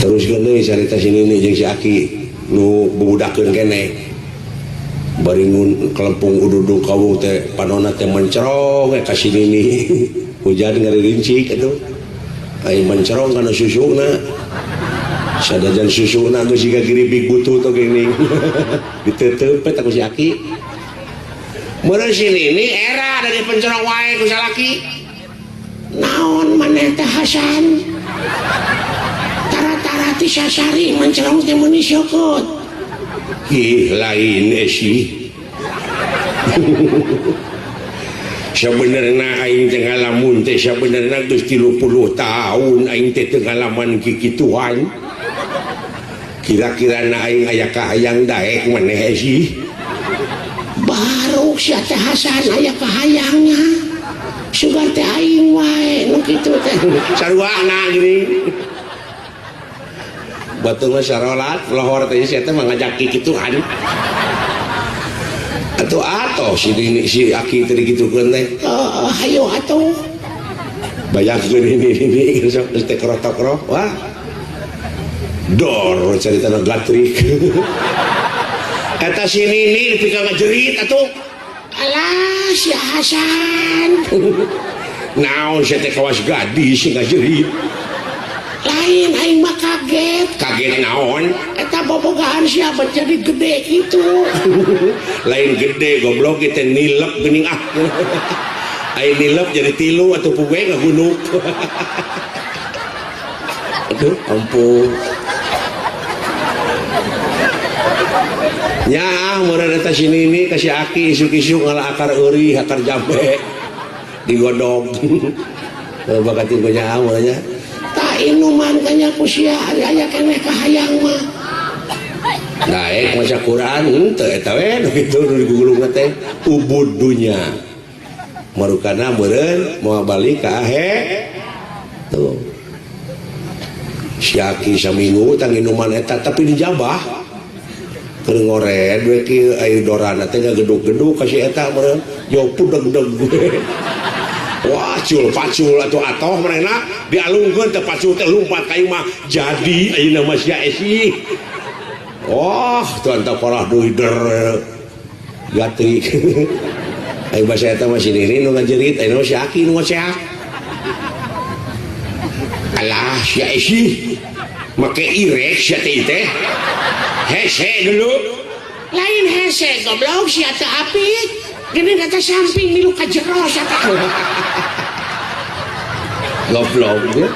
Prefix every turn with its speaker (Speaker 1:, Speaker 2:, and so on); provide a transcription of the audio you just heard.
Speaker 1: Terus deui carita si Nini jeung si Aki nu bubudakeun keneh. Baringun kelempung ududung kawung teh panonna teh mencerong we ka si Nini. Hujan ngarincik atuh. Ai mencerong kana susuna. Sadajan susuna geus siga giribig butut oge geuning. Diteuteup we ku si Aki. Meureun si Nini era dari pencerong wae ku salaki. Naon maneh teh Hasan? Tara-tara ti sasari mencerong teh meuni syokot. Ih, lain sih. Sabenerna aing teh ngalamun teh sabenerna geus 30 tahun aing teh teu ngalaman kikituan. Kira-kira na aing aya kahayang daek maneh sih. Baru sia teh Hasan aya kahayangnya. Sugan teh aing wae nu kitu teh. Saruana geuning. Batur mah sarolat lohor teh sia teh mah ngajak kikituan. Atuh atoh si Nini si Aki teh dikitukeun teh. Heeh, hayo atuh. Bayangkeun ini sok geus teh krotok-krok wah. Dor caritana gatrik. Eta si Nini nepi ka ngajerit atuh. Alah si Hasan. Naon sia teh kawas gadis ngajerit. Lain aing mah kaget. Kaget naon? Eta bobogaan siapa jadi gede gitu. Lain gede goblok kita nilep geuning ah. Aing nilep jadi tilu atuh pugue ngagunuk. Aduh ampun. Nyaah meureun eta si Nini ka si Aki isuk-isuk ngala akar eurih akar jambe digodog. Bakating ku nyaah meureun nya. Tak inuman kanya ku sia ari aya keneh kahayang mah. Daek maca Quran henteu eta we nu kitu nu digugulungna teh ubud dunya. Marukana meureun moal balik ka ahe. Tuh. Si Aki saminggu tang inuman eta tapi dijabah. Keur ngored we kieu aya dorana teh ngagedug-gedug ka si eta meureun jauh pudeg-deg. Wah, cul pacul atuh atoh manehna dialungkeun teh pacul teh lumpat ka imah jadi ayeuna mah sia esi. Wah, tuan teh parah deui der gatrik. Ayo bahasa eta mah si Nini nu ngajerit, ayeuna mah si Aki nu ngoceak. Alah, sia esi. Make irek sia teh teh. Hese dulu. Lain hese goblok sia teh apik. Gini kata samping milu ka jero sia teh. Goblok dia.